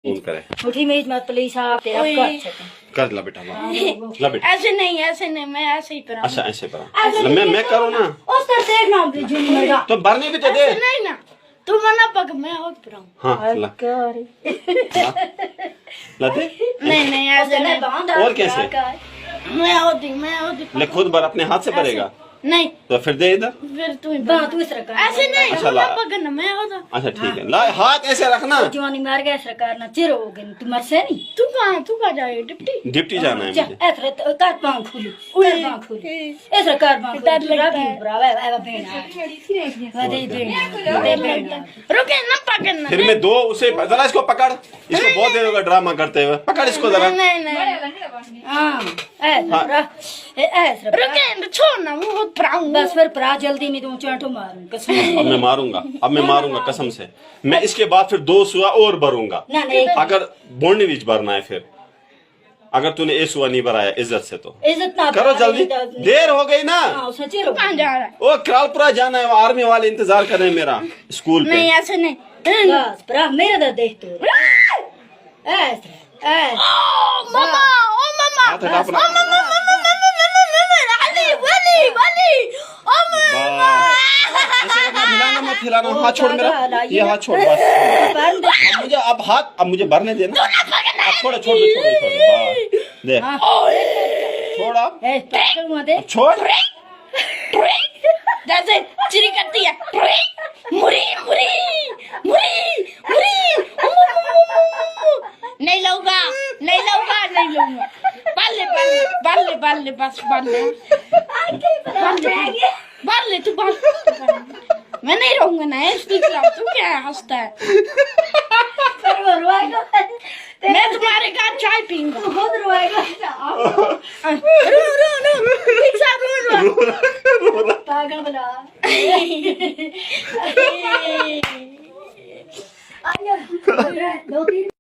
فون کرے۔ اٹھی میز مت پلیز، آپ تیرا اوئے۔ کر سکیں۔ کر لا بیٹا، لا۔ لا بیٹا۔ ایسے نہیں، ایسے نہیں، میں ایسے ہی پڑھا ہوں۔ اچھا، ایسے پڑھا۔ ایسے لا، میں، نہیں، میں کروں نا۔ اس طرح دیکھنا، ہم جن میں تو برنے بھی تو دے۔ ایسے نہیں نا۔ تو منا پک، میں اور پڑھا ہوں۔ ہاں، لا۔ کیا ری؟ لا۔ لا دے۔ نہیں، نہیں، ایسے نہیں۔ اور کیسے؟ میں اور دی، میں اور دی۔ لے، خود بر، اپنے ہاتھ سے بھرے گا۔ ایسے۔ نہیں۔ تو پھر دے ادھر۔ پھر تو ہی بنا۔ تو اس طرح کر۔ ایسے نہیں، اچھا، لا۔ بنا بگن، میں ہوتا۔ اچھا، ٹھیک ہے۔ لا، ہاتھ ایسے رکھنا۔ جوانی مار گیا، اس طرح کرنا، چیر ہو گئے، تو مر سے نہیں۔ تو کہاں، تو کہاں جائے، ڈپٹی؟ ڈپٹی جانا ہے جا، مجھے۔ ایسے تو کر پاؤں کھولو، اوئے۔ کر پاؤں کھولو۔ اوئے۔ اس طرح کر پاؤں کھولو، ڈر تو لگتا راہ ہے۔ برا، اے، اے، بہن آ۔ ودے بہن آ، ودے بہن آ۔ رکے، نہ پکڑنا۔ پھر میں دو اسے، ذرا اس کو پکڑ۔ اس کو بہت دیر ہوگا ڈرامہ کرتے ہوئے۔ پکڑ اس کو ذرا۔ نہیں، نہیں۔ ہاں، اے، ہاں۔ اے، اے، رکے، چھوڑ نا، وہ پراؤں۔ بس پھر پرا جلدی میں دو چانٹو ماروں، قسم سے۔ اب میں ماروں گا، اب میں ماروں گا قسم سے۔ میں اس کے بعد پھر دو سوا اور بھروں گا۔ نہ، نہیں۔ اگر بونڈی وچ بھرنا ہے پھر۔ اگر تو نے اے سوا نہیں بھرایا عزت سے تو۔ عزت نہ کرو بھرا، جلدی۔ نہیں، نہیں۔ دیر ہو گئی نا۔ ہاں، سچی رو۔ کہاں جا رہا ہے؟ او کرالپورہ جانا ہے، وہ آرمی والے انتظار کر رہے ہیں میرا اسکول پہ۔ نہیں، ایسے نہیں۔ بس، برا، میرا درد دیکھ تو۔ اے، اے۔ او ماما، او ماما۔ ہاتھ ہٹا اپنا۔ او ماما، ماما، ماما، ماما، ماما، علی، ولی، ولی۔ او ماما۔ بس۔ ایسے رکھنا، ہلانا مت، ہلانا۔ ہاتھ چھوڑ میرا۔ یہ ہاتھ چھوڑ، بس۔ اب مجھے، اب ہاتھ، اب مجھے بھرنے دینا۔ اب چھوڑو، چھوڑ دو، چھوڑ دو، چھوڑ دو۔ بس۔ دے۔ ہاں۔ چھوڑ اب۔ اے، پکڑ مت دے۔ اب چھوڑ۔ جیسے چری کرتی ہے۔ مری، مری، مری، مری۔ نہیں لوں گا، نہیں لوں گا، نہیں لوں گا۔ بلے، بلے، بلے، بلے، بس بلے۔ بلے، بلے۔ بلے، تو بلے۔ میں نہیں رہوں گا نا، اس کی طرح۔ تو کیا ہے، ہنستا ہے؟ پھر وہ روئے گا۔ میں تمہارے گھر چائے پیوں گا۔ تو خود روئے گا۔ رو، رو، رو۔ ایک ساتھ رو، رو۔ رو رہا، رو رہا۔ پاگل بلا۔ آئیے۔ دو تین